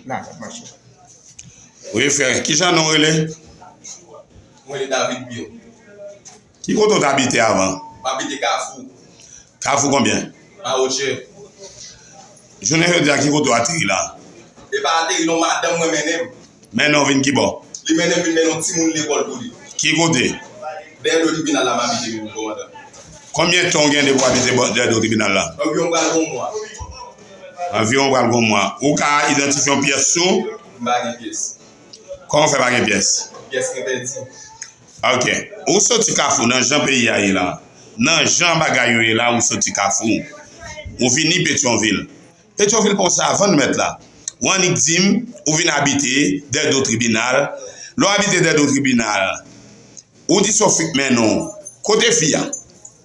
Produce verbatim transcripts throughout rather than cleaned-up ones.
La, sa mache. Wi, frè. Kijan non w rele? Mwen rele David Bill. Ki kote w t abite avan? M abite Kafou. Kafou konbyen? Mawotchè. Jounen jodi a, ki kote w ateri la? E pa ateri non, madanm mwen mennen m. Mennen w vin ki bò? Li mennen m vin mennen yon timoun lekòl pou li. Ki kote? Dèyè do tribinal la m abite menm, kòmandan. Konbyen tan w gen depi w abite bò, dèyè do tribinal la? Anviwon pral gon mwa. Anviwon pral gon mwa. Ou ka idantifye yon pyès sou? M pa gen pyès. Kòman w fè pa gen pyès? Pyès mwen pèdi. Ok. Ou soti Kafou nan jan peyi a ye la. Nan jan bagay yo ye la, ou soti Kafou. Ou vini Petyonvil. Petyonvil pa yon savann mèt la. Ou annik di m, ou vin abite dèyè do tribinal. Lè w abite dèyè do tribinal, ou di se w fi k mennen w. Kote fi a?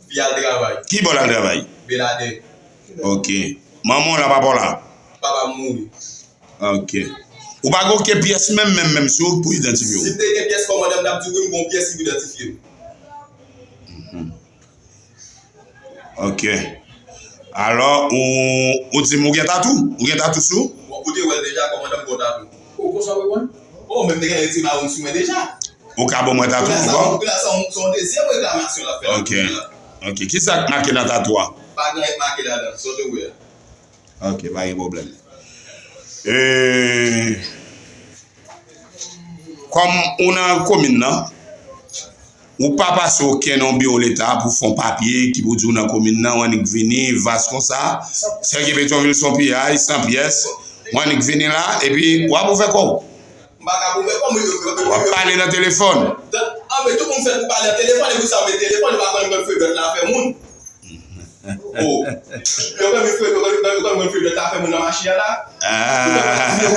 Fi a al travay. Ki bò l al travay? Beladè. Ok. Manman w la, papa w la? Papa m mouri. Ok. Ou pa gen okenn pyès menm, menm, menm sou ou pou idantifye w? Si m te gen pyès, kòmandan, m t ap di w wi, m gen yon pyès ki pou idantifye m. Mhm. Ok. Alò, ou, ou di m ou gen tatou? Ou gen tatou sou? Bon, ou te wè l deja, kòmandan, m gen tatou. Ou konsa w wè mwen? Oh, men m te gen ti mawon sou mwen deja. Ou ka ban mwen tatou ankò? Kounye a sa, se yon dezyèm reklamasyon l ap fè la. Ok. Ok. Kisa k make nan tatou a? Pa gen anyen k make ladan, sa w te wè a. Ok, pa gen pwoblèm. E, kòm ou nan komin nan, ou pa pase okenn nan biwo leta pou fè yon papye ki pou di w nan komin nan, ou annik vini, vas konsa, sèke Petyonvil se yon piyay, san pyès, ou annik vini la, epi w ap ouvè kò w. M pa ka ouvè kò m. W ap pale nan telefòn. An, men tout moun fèt pou pale nan telefòn, e pou sa, men telefòn, yo pa konn mwen fè bèt la fè moun. Oh. Yo konn mwen fè, yo konn, yo konn mwen fè bèt la fè moun nan machin an la. Ah. Yo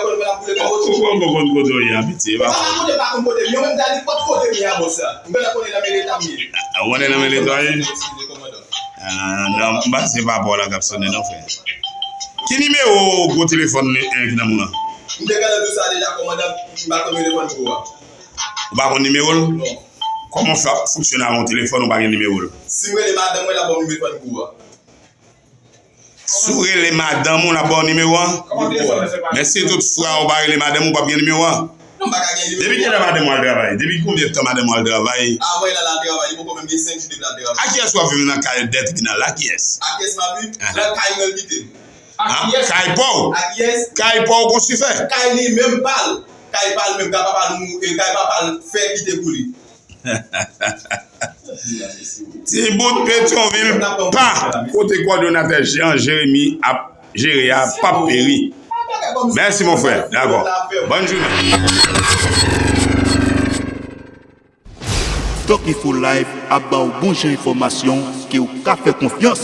konn mwen ap boule kòbòt. Ou konn, ou konn kote w ye, an pitye, pa. Pa rakonte, pa konn kote m ye, yo menm ta di, kot kote m ye a, bòs la. M genlè konnen nan men leta m ye. Ah, ou konnen nan men leta w ye? Eskize, kòmandan. Ah, non, m panse se papa w la k ap sonnen non, frè. Ki nimewo gwo telefòn li, eh, ki nan men w lan? M te gentan di w sa deja, kòmandan, m pa konn telefòn gwo a. Ou pa konn nimewo l? Non. Kòman w fè ap fonksyone ak yon telefòn ou pa gen nimewo l? Si m rele madanm mwen, l ap ban m nimewo telefòn gwo a. Si w rele madanm ou, l ap ba w nimewo a? Kòman telefòn nan fè pa... Men si tout fwa ou pa rele madanm ou, w p ap gen nimewo a? Non, m pa ka gen nimewo a. Depi kilè madanm ou al travay? Depi konbyen tan madanm ou al travay? Avan l al travay, li poko menm gen senk jou depi l al travay. A kiyès w ap viv nan kay dèyè tribinal la? Kiyès? A kiyès m ap viv? Ah. Nan kay mwen l kite m. Ah, kay pa w? A kiyès? Kay pa w konstwi fè? Kay li menm pa l. Kay pa l menm, kay papa l mou-, e, kay papa l fè kite pou li. Ti bout Petyonvil pa kote kòdonatè Jean Jérémy ap jere a p ap peri. Mèsi, mon frè. Dakò. Bòn jounen. Doc Info Live ap ba w bon jan enfòmasyon ke w ka fè konfyans.